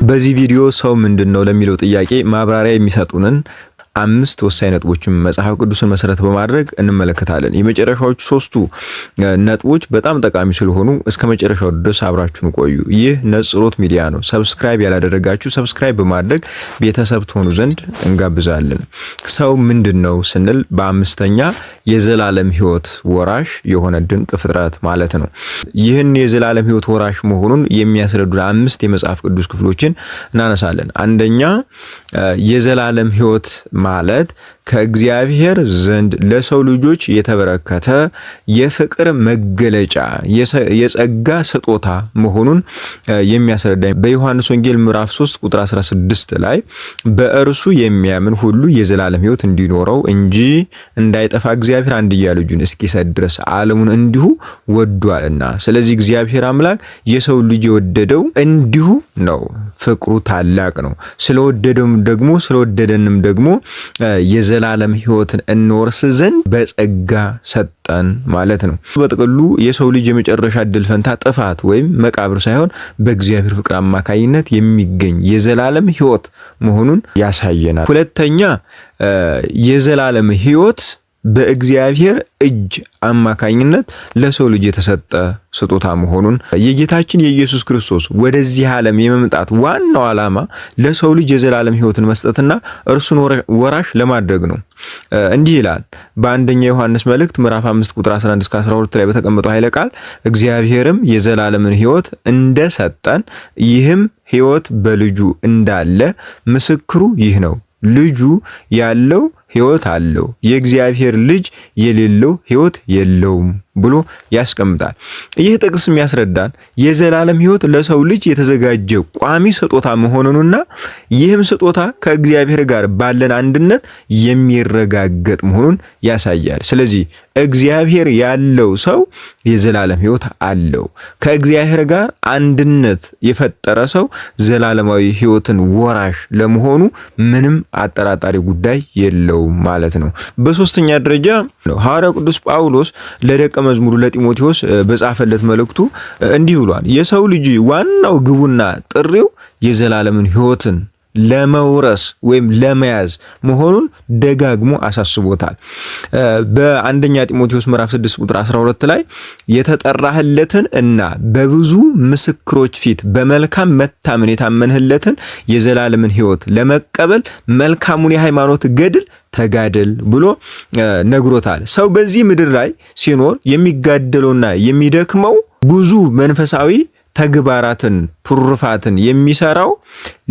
በዚህ ቪዲዮ ሰው ምንድን ነው ለሚለው ጥያቄ ማብራሪያ የሚሰጡንን አምስት ወሳኝ ነጥቦችን መጽሐፍ ቅዱስን መሰረት በማድረግ እንመለከታለን። የመጨረሻዎቹ ሶስቱ ነጥቦች በጣም ጠቃሚ ስለሆኑ እስከ መጨረሻው ድረስ አብራችሁን ቆዩ። ይህ ነጽሮት ሚዲያ ነው። Subscribe ያላደረጋችሁ subscribe በማድረግ ቤተሰብ ትሆኑ ዘንድ እንጋብዛለን። ሰው ምንድን ነው ስንል በአምስተኛ የዘላለም ሕይወት ወራሽ የሆነ ድንቅ ፍጥረት ማለት ነው። ይህን የዘላለም ሕይወት ወራሽ መሆኑን የሚያስረዱን አምስት የመጽሐፍ ቅዱስ ክፍሎችን እናነሳለን። አንደኛ፣ የዘላለም ሕይወት ማለት ከእግዚአብሔር ዘንድ ለሰው ልጆች የተበረከተ የፍቅር መገለጫ፣ የጸጋ ስጦታ መሆኑን የሚያስረዳ በዮሐንስ ወንጌል ምዕራፍ 3 ቁጥር 16 ላይ በእርሱ የሚያምን ሁሉ የዘላለም ሕይወት እንዲኖረው እንጂ እንዳይጠፋ እግዚአብሔር አንድያ ልጁን እስኪሰጥ ድረስ ዓለሙን እንዲሁ ወዷልና። ስለዚህ እግዚአብሔር አምላክ የሰው ልጅ የወደደው እንዲሁ ነው። ፍቅሩ ታላቅ ነው። ስለወደደውም ደግሞ ስለወደደንም ደግሞ የዘላለም ሕይወትን እንወርስ ዘንድ በጸጋ ሰጠን ማለት ነው። በጥቅሉ የሰው ልጅ የመጨረሻ እድል ፈንታ ጥፋት ወይም መቃብር ሳይሆን በእግዚአብሔር ፍቅር አማካኝነት የሚገኝ የዘላለም ሕይወት መሆኑን ያሳየናል። ሁለተኛ፣ የዘላለም ሕይወት በእግዚአብሔር እጅ አማካኝነት ለሰው ልጅ የተሰጠ ስጦታ መሆኑን፣ የጌታችን የኢየሱስ ክርስቶስ ወደዚህ ዓለም የመምጣት ዋናው ዓላማ ለሰው ልጅ የዘላለም ሕይወትን መስጠትና እርሱን ወራሽ ለማድረግ ነው። እንዲህ ይላል በአንደኛ ዮሐንስ መልእክት ምዕራፍ 5 ቁጥር 11 እስከ 12 ላይ በተቀመጠው ኃይለ ቃል፣ እግዚአብሔርም የዘላለምን ሕይወት እንደሰጠን ይህም ሕይወት በልጁ እንዳለ ምስክሩ ይህ ነው። ልጁ ያለው ሕይወት አለው፣ የእግዚአብሔር ልጅ የሌለው ሕይወት የለውም ብሎ ያስቀምጣል። ይህ ጥቅስ የሚያስረዳን የዘላለም ሕይወት ለሰው ልጅ የተዘጋጀ ቋሚ ስጦታ መሆኑንና ይህም ስጦታ ከእግዚአብሔር ጋር ባለን አንድነት የሚረጋገጥ መሆኑን ያሳያል። ስለዚህ እግዚአብሔር ያለው ሰው የዘላለም ሕይወት አለው። ከእግዚአብሔር ጋር አንድነት የፈጠረ ሰው ዘላለማዊ ሕይወትን ወራሽ ለመሆኑ ምንም አጠራጣሪ ጉዳይ የለውም ማለት ነው። በሶስተኛ ደረጃ ሐዋርያው ቅዱስ ጳውሎስ ለደቀ መዝሙሩ ለጢሞቴዎስ በጻፈለት መልእክቱ እንዲህ ብሏል። የሰው ልጅ ዋናው ግቡና ጥሪው የዘላለምን ሕይወትን ለመውረስ ወይም ለመያዝ መሆኑን ደጋግሞ አሳስቦታል። በአንደኛ ጢሞቴዎስ ምዕራፍ 6 ቁጥር 12 ላይ የተጠራህለትን እና በብዙ ምስክሮች ፊት በመልካም መታመን የታመንህለትን የዘላለምን ሕይወት ለመቀበል መልካሙን የሃይማኖት ገድል ተጋደል ብሎ ነግሮታል። ሰው በዚህ ምድር ላይ ሲኖር የሚጋደለውና የሚደክመው፣ ብዙ መንፈሳዊ ተግባራትን ትሩፋትን የሚሰራው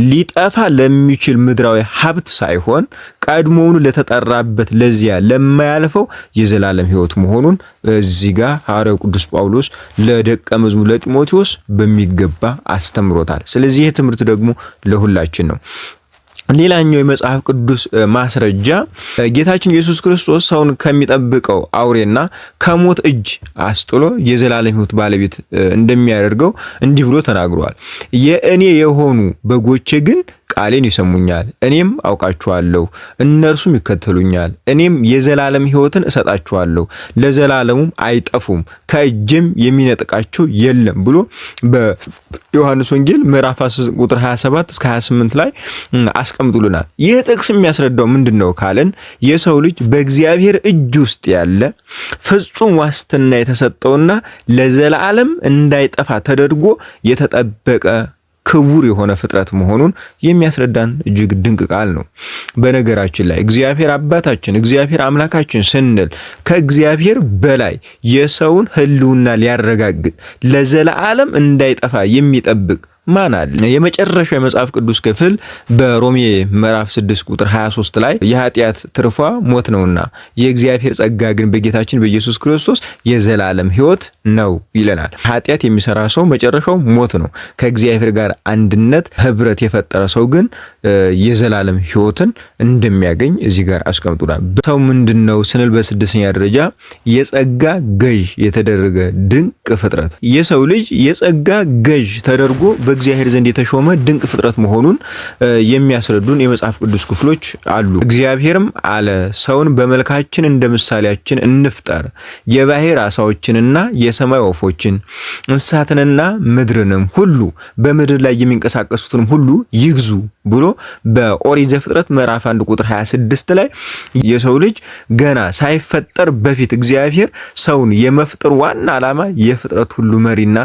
ሊጠፋ ለሚችል ምድራዊ ሀብት ሳይሆን ቀድሞውኑ ለተጠራበት ለዚያ ለማያልፈው የዘላለም ሕይወት መሆኑን እዚህ ጋር ሐዋርያው ቅዱስ ጳውሎስ ለደቀ መዝሙር ለጢሞቴዎስ በሚገባ አስተምሮታል። ስለዚህ ይህ ትምህርት ደግሞ ለሁላችን ነው። ሌላኛው የመጽሐፍ ቅዱስ ማስረጃ ጌታችን ኢየሱስ ክርስቶስ ሰውን ከሚጠብቀው አውሬና ከሞት እጅ አስጥሎ የዘላለም ሕይወት ባለቤት እንደሚያደርገው እንዲህ ብሎ ተናግሯል። የእኔ የሆኑ በጎቼ ግን ቃሌን ይሰሙኛል፣ እኔም አውቃችኋለሁ፣ እነርሱም ይከተሉኛል። እኔም የዘላለም ሕይወትን እሰጣችኋለሁ፣ ለዘላለሙም አይጠፉም፣ ከእጅም የሚነጥቃቸው የለም ብሎ በዮሐንስ ወንጌል ምዕራፍ 10 ቁጥር 27 እስከ 28 ላይ አስቀምጡልናል። ይህ ጥቅስ የሚያስረዳው ምንድን ነው ካልን የሰው ልጅ በእግዚአብሔር እጅ ውስጥ ያለ፣ ፍጹም ዋስትና የተሰጠውና ለዘላለም እንዳይጠፋ ተደርጎ የተጠበቀ ክቡር የሆነ ፍጥረት መሆኑን የሚያስረዳን እጅግ ድንቅ ቃል ነው። በነገራችን ላይ እግዚአብሔር አባታችን፣ እግዚአብሔር አምላካችን ስንል ከእግዚአብሔር በላይ የሰውን ሕልውና ሊያረጋግጥ ለዘላለም እንዳይጠፋ የሚጠብቅ ማን አለ? የመጨረሻው የመጽሐፍ ቅዱስ ክፍል በሮሜ ምዕራፍ 6 ቁጥር 23 ላይ የኃጢአት ትርፏ ሞት ነውና የእግዚአብሔር ጸጋ ግን በጌታችን በኢየሱስ ክርስቶስ የዘላለም ሕይወት ነው ይለናል። ኃጢአት የሚሰራ ሰው መጨረሻው ሞት ነው። ከእግዚአብሔር ጋር አንድነት ህብረት የፈጠረ ሰው ግን የዘላለም ሕይወትን እንደሚያገኝ እዚህ ጋር አስቀምጡናል። ሰው ምንድን ነው ስንል በስድስተኛ ደረጃ የጸጋ ገዥ የተደረገ ድንቅ ፍጥረት። የሰው ልጅ የጸጋ ገዥ ተደርጎ በእግዚአብሔር ዘንድ የተሾመ ድንቅ ፍጥረት መሆኑን የሚያስረዱን የመጽሐፍ ቅዱስ ክፍሎች አሉ። እግዚአብሔርም አለ፣ ሰውን በመልካችን እንደ ምሳሌያችን እንፍጠር፣ የባህር ዓሣዎችንና የሰማይ ወፎችን እንስሳትንና ምድርንም ሁሉ በምድር ላይ የሚንቀሳቀሱትንም ሁሉ ይግዙ ብሎ በኦሪት ዘፍጥረት ምዕራፍ 1 ቁጥር 26 ላይ የሰው ልጅ ገና ሳይፈጠር በፊት እግዚአብሔር ሰውን የመፍጠር ዋና ዓላማ የፍጥረት ሁሉ መሪና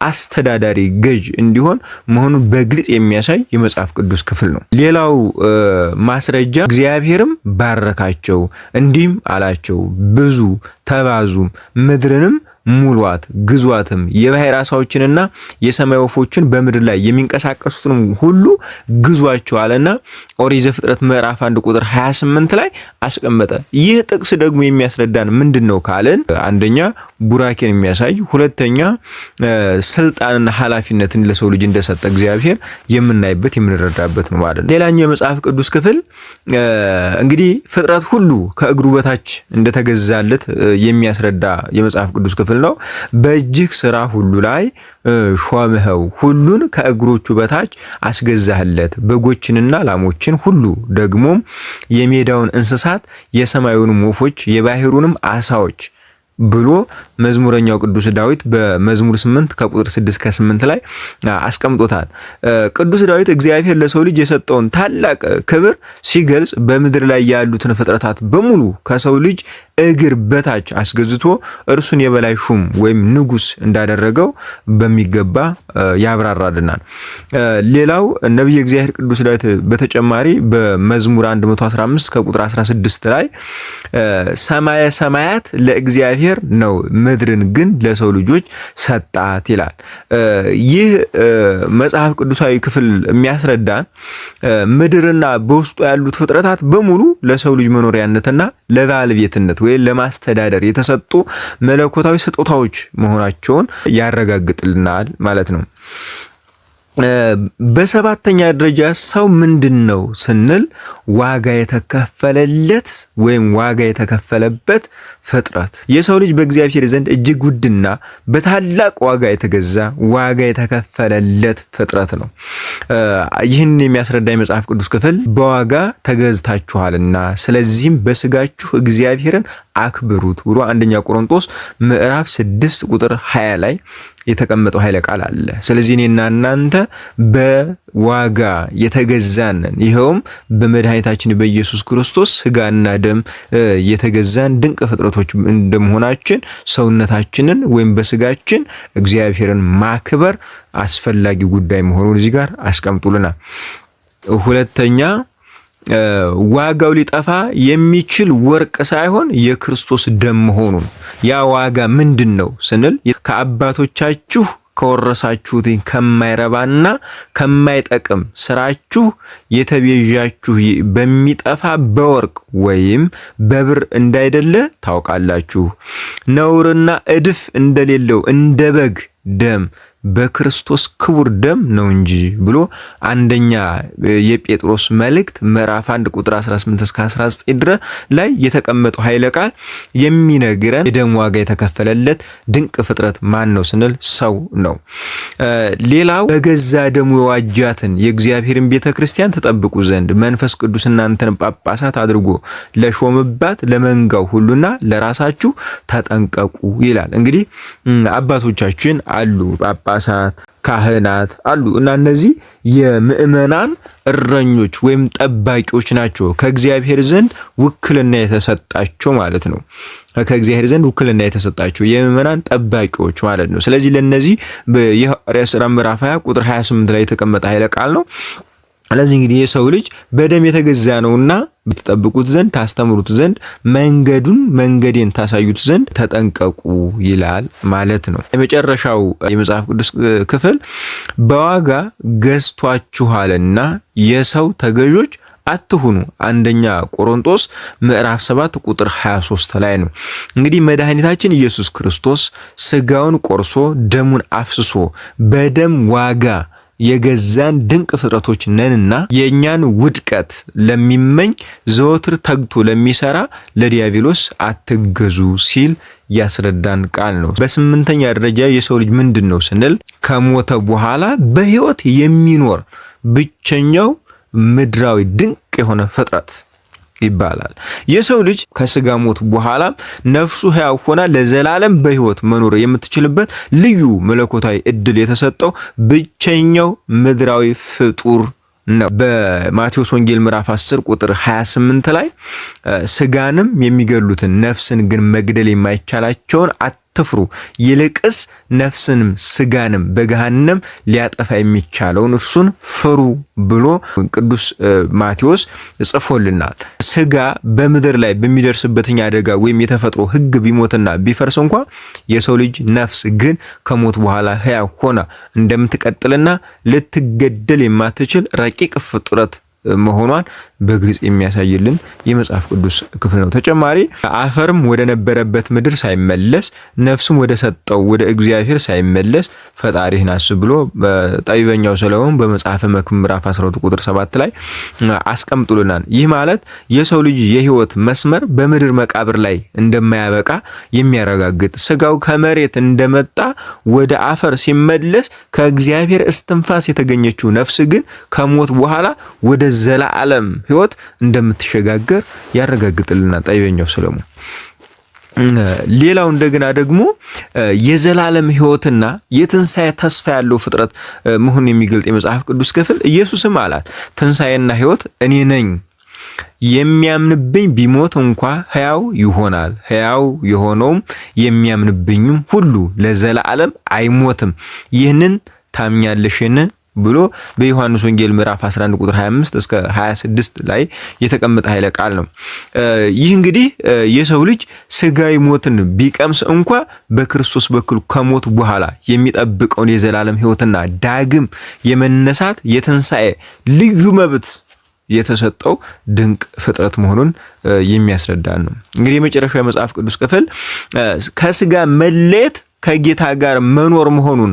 አስተዳዳሪ ገዥ እንዲሆን መሆኑን በግልጽ የሚያሳይ የመጽሐፍ ቅዱስ ክፍል ነው። ሌላው ማስረጃ እግዚአብሔርም ባረካቸው እንዲህም አላቸው፣ ብዙ ተባዙም ምድርንም ሙሏት ግዟትም፣ የባህር ዓሣዎችንና የሰማይ ወፎችን በምድር ላይ የሚንቀሳቀሱትንም ሁሉ ግዟቸው አለና ኦሪት ዘፍጥረት ምዕራፍ 1 ቁጥር 28 ላይ አስቀመጠ። ይህ ጥቅስ ደግሞ የሚያስረዳን ምንድን ነው ካልን፣ አንደኛ ቡራኬን የሚያሳይ፣ ሁለተኛ ስልጣንና ኃላፊነትን ለሰው ልጅ እንደሰጠ እግዚአብሔር የምናይበት የምንረዳበት ነው ማለት ነው። ሌላኛው የመጽሐፍ ቅዱስ ክፍል እንግዲህ ፍጥረት ሁሉ ከእግሩ በታች እንደተገዛለት የሚያስረዳ የመጽሐፍ ቅዱስ ክፍል ነው። በእጅህ ስራ ሁሉ ላይ ሾምኸው፣ ሁሉን ከእግሮቹ በታች አስገዛህለት፣ በጎችንና ላሞችን ሁሉ ደግሞም የሜዳውን እንስሳት፣ የሰማዩንም ወፎች፣ የባህሩንም አሳዎች ብሎ መዝሙረኛው ቅዱስ ዳዊት በመዝሙር 8 ከቁጥር 6 ከ8 ላይ አስቀምጦታል። ቅዱስ ዳዊት እግዚአብሔር ለሰው ልጅ የሰጠውን ታላቅ ክብር ሲገልጽ በምድር ላይ ያሉትን ፍጥረታት በሙሉ ከሰው ልጅ እግር በታች አስገዝቶ እርሱን የበላይ ሹም ወይም ንጉስ እንዳደረገው በሚገባ ያብራራልናል። ሌላው ነቢየ እግዚአብሔር ቅዱስ ዳዊት በተጨማሪ በመዝሙር 115 ከቁጥር 16 ላይ ሰማየ ሰማያት ለእግዚአብሔር ነው፣ ምድርን ግን ለሰው ልጆች ሰጣት ይላል። ይህ መጽሐፍ ቅዱሳዊ ክፍል የሚያስረዳን ምድርና በውስጡ ያሉት ፍጥረታት በሙሉ ለሰው ልጅ መኖሪያነትና ለባለቤትነት ወይም ለማስተዳደር የተሰጡ መለኮታዊ ስጦታዎች መሆናቸውን ያረጋግጥልናል ማለት ነው። በሰባተኛ ደረጃ ሰው ምንድን ነው ስንል ዋጋ የተከፈለለት ወይም ዋጋ የተከፈለበት ፍጥረት። የሰው ልጅ በእግዚአብሔር ዘንድ እጅግ ውድና በታላቅ ዋጋ የተገዛ ዋጋ የተከፈለለት ፍጥረት ነው። ይህን የሚያስረዳ የመጽሐፍ ቅዱስ ክፍል በዋጋ ተገዝታችኋልና ስለዚህም በስጋችሁ እግዚአብሔርን አክብሩት ብሎ አንደኛ ቆሮንቶስ ምዕራፍ 6 ቁጥር 20 ላይ የተቀመጠው ኃይለ ቃል አለ። ስለዚህ እኔና እናንተ በዋጋ የተገዛንን ይኸውም በመድኃኒታችን በኢየሱስ ክርስቶስ ስጋና ደም የተገዛን ድንቅ ፍጥረቶች እንደመሆናችን ሰውነታችንን ወይም በስጋችን እግዚአብሔርን ማክበር አስፈላጊ ጉዳይ መሆኑን እዚህ ጋር አስቀምጡልናል። ሁለተኛ ዋጋው ሊጠፋ የሚችል ወርቅ ሳይሆን የክርስቶስ ደም መሆኑ ነው። ያ ዋጋ ምንድን ነው ስንል ከአባቶቻችሁ ከወረሳችሁት ከማይረባና ከማይጠቅም ስራችሁ የተቤዣችሁ በሚጠፋ በወርቅ ወይም በብር እንዳይደለ ታውቃላችሁ። ነውርና እድፍ እንደሌለው እንደ በግ ደም በክርስቶስ ክቡር ደም ነው እንጂ ብሎ አንደኛ የጴጥሮስ መልእክት ምዕራፍ 1 ቁጥር 18 እስከ 19 ድረስ ላይ የተቀመጠው ኃይለ ቃል የሚነግረን የደም ዋጋ የተከፈለለት ድንቅ ፍጥረት ማን ነው ስንል ሰው ነው። ሌላው በገዛ ደሙ የዋጃትን የእግዚአብሔርን ቤተ ክርስቲያን ተጠብቁ ዘንድ መንፈስ ቅዱስ እናንተን ጳጳሳት አድርጎ ለሾመባት ለመንጋው ሁሉና ለራሳችሁ ተጠንቀቁ ይላል። እንግዲህ አባቶቻችን አሉ፣ ጳጳሳት፣ ካህናት አሉ እና እነዚህ የምእመናን እረኞች ወይም ጠባቂዎች ናቸው። ከእግዚአብሔር ዘንድ ውክልና የተሰጣቸው ማለት ነው። ከእግዚአብሔር ዘንድ ውክልና የተሰጣቸው የምእመናን ጠባቂዎች ማለት ነው። ስለዚህ ለነዚህ የሐዋርያት ሥራ ምዕራፍ 20 ቁጥር 28 ላይ የተቀመጠ ኃይለ ቃል ነው። ስለዚህ እንግዲህ የሰው ልጅ በደም የተገዛ ነውና ትጠብቁት ዘንድ ታስተምሩት ዘንድ መንገዱን መንገዴን ታሳዩት ዘንድ ተጠንቀቁ ይላል ማለት ነው። የመጨረሻው የመጽሐፍ ቅዱስ ክፍል በዋጋ ገዝቷችኋልና የሰው ተገዦች አትሁኑ፣ አንደኛ ቆሮንቶስ ምዕራፍ 7 ቁጥር 23 ላይ ነው። እንግዲህ መድኃኒታችን ኢየሱስ ክርስቶስ ስጋውን ቆርሶ ደሙን አፍስሶ በደም ዋጋ የገዛን ድንቅ ፍጥረቶች ነንና የእኛን ውድቀት ለሚመኝ፣ ዘወትር ተግቶ ለሚሰራ ለዲያብሎስ አትገዙ ሲል ያስረዳን ቃል ነው። በስምንተኛ ደረጃ የሰው ልጅ ምንድን ነው ስንል ከሞተ በኋላ በሕይወት የሚኖር ብቸኛው ምድራዊ ድንቅ የሆነ ፍጥረት ይባላል። የሰው ልጅ ከስጋ ሞት በኋላ ነፍሱ ሕያው ሆና ለዘላለም በሕይወት መኖር የምትችልበት ልዩ መለኮታዊ እድል የተሰጠው ብቸኛው ምድራዊ ፍጡር ነው። በማቴዎስ ወንጌል ምዕራፍ 10 ቁጥር 28 ላይ ስጋንም የሚገሉትን ነፍስን ግን መግደል የማይቻላቸውን አትፍሩ፣ ይልቅስ ነፍስንም ስጋንም በገሃነም ሊያጠፋ የሚቻለውን እርሱን ፍሩ ብሎ ቅዱስ ማቴዎስ ጽፎልናል። ስጋ በምድር ላይ በሚደርስበትኛ አደጋ ወይም የተፈጥሮ ሕግ ቢሞትና ቢፈርስ እንኳ የሰው ልጅ ነፍስ ግን ከሞት በኋላ ሕያው ሆና እንደምትቀጥልና ልትገደል የማትችል ረቂቅ ፍጥረት መሆኗን በግልጽ የሚያሳይልን የመጽሐፍ ቅዱስ ክፍል ነው። ተጨማሪ አፈርም ወደ ነበረበት ምድር ሳይመለስ፣ ነፍስም ወደ ሰጠው ወደ እግዚአብሔር ሳይመለስ ፈጣሪህን አስብ ብሎ ጠቢበኛው ሰለሞን በመጽሐፈ መክብብ ምዕራፍ 12 ቁጥር 7 ላይ አስቀምጦልናል። ይህ ማለት የሰው ልጅ የህይወት መስመር በምድር መቃብር ላይ እንደማያበቃ የሚያረጋግጥ፣ ስጋው ከመሬት እንደመጣ ወደ አፈር ሲመለስ ከእግዚአብሔር እስትንፋስ የተገኘችው ነፍስ ግን ከሞት በኋላ ወደ ዘላለም ህይወት እንደምትሸጋገር ያረጋግጥልናል ጠቢበኛው ሰለሞን። ሌላው እንደገና ደግሞ የዘላለም ህይወትና የትንሣኤ ተስፋ ያለው ፍጥረት መሆኑን የሚገልጥ የመጽሐፍ ቅዱስ ክፍል ኢየሱስም አላት፣ ትንሣኤና ህይወት እኔ ነኝ፣ የሚያምንብኝ ቢሞት እንኳ ሕያው ይሆናል፣ ሕያው የሆነውም የሚያምንብኝም ሁሉ ለዘላለም አይሞትም። ይህንን ታምኛለሽን ብሎ በዮሐንስ ወንጌል ምዕራፍ 11 ቁጥር 25 እስከ 26 ላይ የተቀመጠ ኃይለ ቃል ነው። ይህ እንግዲህ የሰው ልጅ ስጋዊ ሞትን ቢቀምስ እንኳ በክርስቶስ በኩል ከሞት በኋላ የሚጠብቀውን የዘላለም ሕይወትና ዳግም የመነሳት የትንሣኤ ልዩ መብት የተሰጠው ድንቅ ፍጥረት መሆኑን የሚያስረዳን ነው። እንግዲህ የመጨረሻው የመጽሐፍ ቅዱስ ክፍል ከስጋ መለየት ከጌታ ጋር መኖር መሆኑን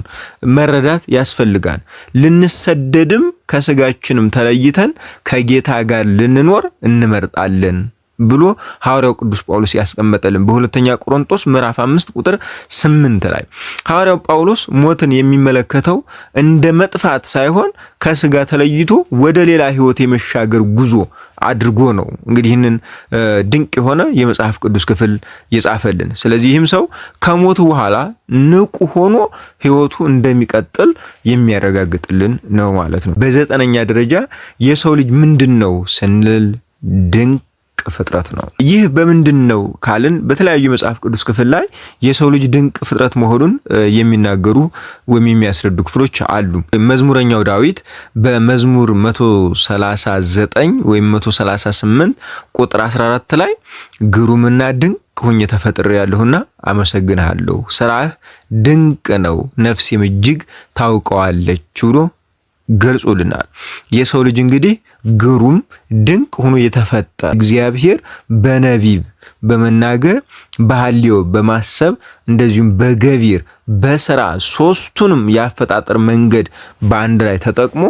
መረዳት ያስፈልጋል። ልንሰደድም ከስጋችንም ተለይተን ከጌታ ጋር ልንኖር እንመርጣለን ብሎ ሐዋርያው ቅዱስ ጳውሎስ ያስቀመጠልን በሁለተኛ ቆሮንቶስ ምዕራፍ 5 ቁጥር 8 ላይ፣ ሐዋርያው ጳውሎስ ሞትን የሚመለከተው እንደ መጥፋት ሳይሆን ከስጋ ተለይቶ ወደ ሌላ ሕይወት የመሻገር ጉዞ አድርጎ ነው። እንግዲህ ይህንን ድንቅ የሆነ የመጽሐፍ ቅዱስ ክፍል የጻፈልን። ስለዚህ ይህም ሰው ከሞቱ በኋላ ንቁ ሆኖ ሕይወቱ እንደሚቀጥል የሚያረጋግጥልን ነው ማለት ነው። በዘጠነኛ ደረጃ የሰው ልጅ ምንድን ነው ስንል ድንቅ ፍጥረት ነው። ይህ በምንድን ነው ካልን በተለያዩ መጽሐፍ ቅዱስ ክፍል ላይ የሰው ልጅ ድንቅ ፍጥረት መሆኑን የሚናገሩ ወይም የሚያስረዱ ክፍሎች አሉ። መዝሙረኛው ዳዊት በመዝሙር 139 ወይም 138 ቁጥር 14 ላይ ግሩምና ድንቅ ሆኜ ተፈጥሬያለሁና አመሰግንሃለሁ፣ ስራህ ድንቅ ነው፣ ነፍሴም እጅግ ታውቀዋለች ብሎ ገልጾልናል። የሰው ልጅ እንግዲህ ግሩም ድንቅ ሆኖ የተፈጠረ፣ እግዚአብሔር በነቢብ በመናገር፣ በሐልዮ በማሰብ፣ እንደዚሁም በገቢር በስራ ሶስቱንም የአፈጣጠር መንገድ በአንድ ላይ ተጠቅሞ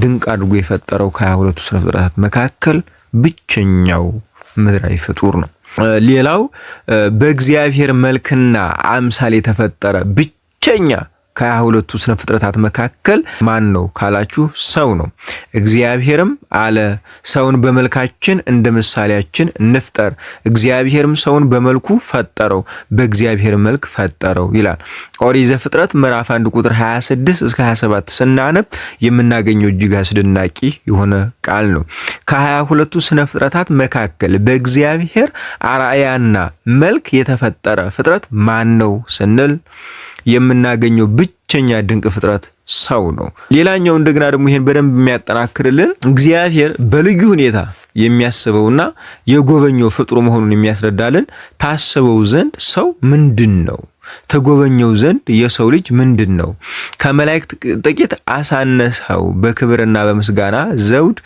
ድንቅ አድርጎ የፈጠረው ከ22ቱ ስነ ፍጥረታት መካከል ብቸኛው ምድራዊ ፍጡር ነው። ሌላው በእግዚአብሔር መልክና አምሳል የተፈጠረ ብቸኛ ከ22ቱ ስነ ፍጥረታት መካከል ማን ነው ካላችሁ ሰው ነው። እግዚአብሔርም አለ፣ ሰውን በመልካችን እንደ ምሳሌያችን እንፍጠር። እግዚአብሔርም ሰውን በመልኩ ፈጠረው፣ በእግዚአብሔር መልክ ፈጠረው ይላል። ኦሪት ዘፍጥረት ምዕራፍ 1 ቁጥር 26 እስከ 27 ስናነብ የምናገኘው እጅግ አስደናቂ የሆነ ቃል ነው። ከ22ቱ ስነ ፍጥረታት መካከል በእግዚአብሔር አርአያና መልክ የተፈጠረ ፍጥረት ማን ነው ስንል የምናገኘው ብቸኛ ድንቅ ፍጥረት ሰው ነው። ሌላኛው እንደገና ደግሞ ይሄን በደንብ የሚያጠናክርልን፣ እግዚአብሔር በልዩ ሁኔታ የሚያስበውና የጎበኘው ፍጡር መሆኑን የሚያስረዳልን ታስበው ዘንድ ሰው ምንድን ነው? ተጎበኘው ዘንድ የሰው ልጅ ምንድን ነው? ከመላእክት ጥቂት አሳነስኸው፣ በክብርና በምስጋና ዘውድ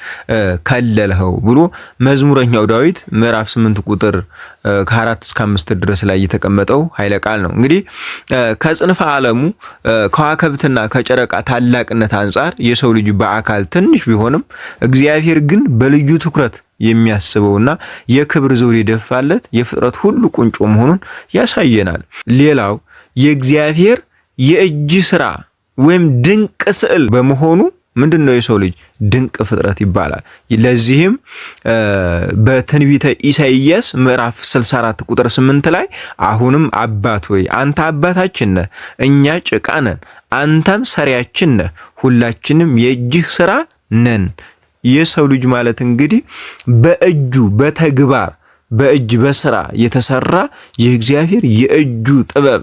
ከለልኸው ብሎ መዝሙረኛው ዳዊት ምዕራፍ 8 ቁጥር ከ4 እስከ 5 ድረስ ላይ የተቀመጠው ኃይለ ቃል ነው። እንግዲህ ከጽንፈ ዓለሙ ከዋክብትና ከጨረቃ ታላቅነት አንጻር የሰው ልጅ በአካል ትንሽ ቢሆንም እግዚአብሔር ግን በልዩ ትኩረት የሚያስበውና የክብር ዘውድ የደፋለት የፍጥረት ሁሉ ቁንጮ መሆኑን ያሳየናል። ሌላው የእግዚአብሔር የእጅ ስራ ወይም ድንቅ ስዕል በመሆኑ ምንድን ነው የሰው ልጅ ድንቅ ፍጥረት ይባላል። ለዚህም በትንቢተ ኢሳይያስ ምዕራፍ 64 ቁጥር 8 ላይ አሁንም አባት ሆይ አንተ አባታችን ነህ፣ እኛ ጭቃ ነን፣ አንተም ሰሪያችን ነህ፣ ሁላችንም የእጅህ ስራ ነን። የሰው ልጅ ማለት እንግዲህ በእጁ በተግባር በእጅ በስራ የተሰራ የእግዚአብሔር የእጁ ጥበብ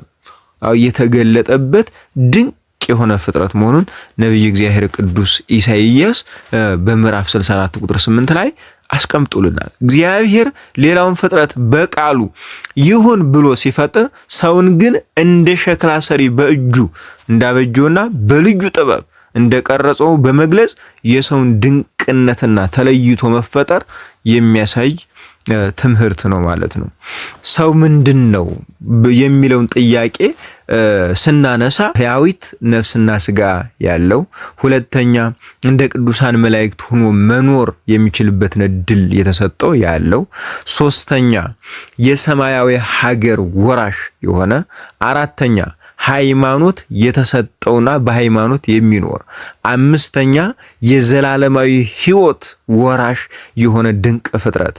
የተገለጠበት ድንቅ የሆነ ፍጥረት መሆኑን ነቢይ እግዚአብሔር ቅዱስ ኢሳይያስ በምዕራፍ 64 ቁጥር 8 ላይ አስቀምጦልናል። እግዚአብሔር ሌላውን ፍጥረት በቃሉ ይሁን ብሎ ሲፈጥር ሰውን ግን እንደ ሸክላ ሰሪ በእጁ እንዳበጀውና በልዩ ጥበብ እንደቀረጸው በመግለጽ የሰውን ድንቅነትና ተለይቶ መፈጠር የሚያሳይ ትምህርት ነው ማለት ነው። ሰው ምንድን ነው የሚለውን ጥያቄ ስናነሳ ሕያዊት ነፍስና ስጋ ያለው፣ ሁለተኛ እንደ ቅዱሳን መላእክት ሆኖ መኖር የሚችልበትን እድል የተሰጠው ያለው፣ ሶስተኛ የሰማያዊ ሀገር ወራሽ የሆነ፣ አራተኛ ሃይማኖት የተሰጠውና በሃይማኖት የሚኖር፣ አምስተኛ የዘላለማዊ ሕይወት ወራሽ የሆነ ድንቅ ፍጥረት፣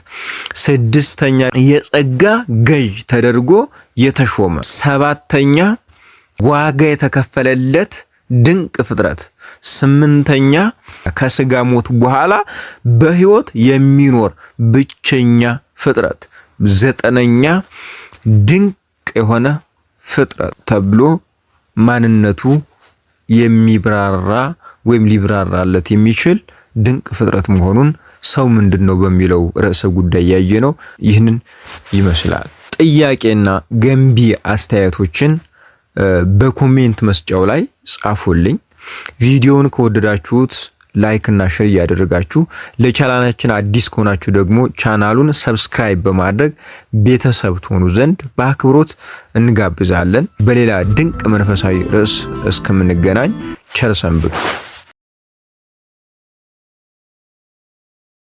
ስድስተኛ የጸጋ ገዥ ተደርጎ የተሾመ፣ ሰባተኛ ዋጋ የተከፈለለት ድንቅ ፍጥረት፣ ስምንተኛ ከስጋ ሞት በኋላ በሕይወት የሚኖር ብቸኛ ፍጥረት፣ ዘጠነኛ ድንቅ የሆነ ፍጥረት ተብሎ ማንነቱ የሚብራራ ወይም ሊብራራለት የሚችል ድንቅ ፍጥረት መሆኑን ሰው ምንድን ነው በሚለው ርዕሰ ጉዳይ ያየ ነው። ይህንን ይመስላል። ጥያቄና ገንቢ አስተያየቶችን በ comment መስጫው ላይ ጻፉልኝ። ቪዲዮውን ከወደዳችሁት like እና share እያደረጋችሁ ለቻናላችን አዲስ ከሆናችሁ ደግሞ ቻናሉን subscribe በማድረግ ቤተሰብ ትሆኑ ዘንድ በአክብሮት እንጋብዛለን። በሌላ ድንቅ መንፈሳዊ ርዕስ እስከምንገናኝ ቸር ሰንብቱ።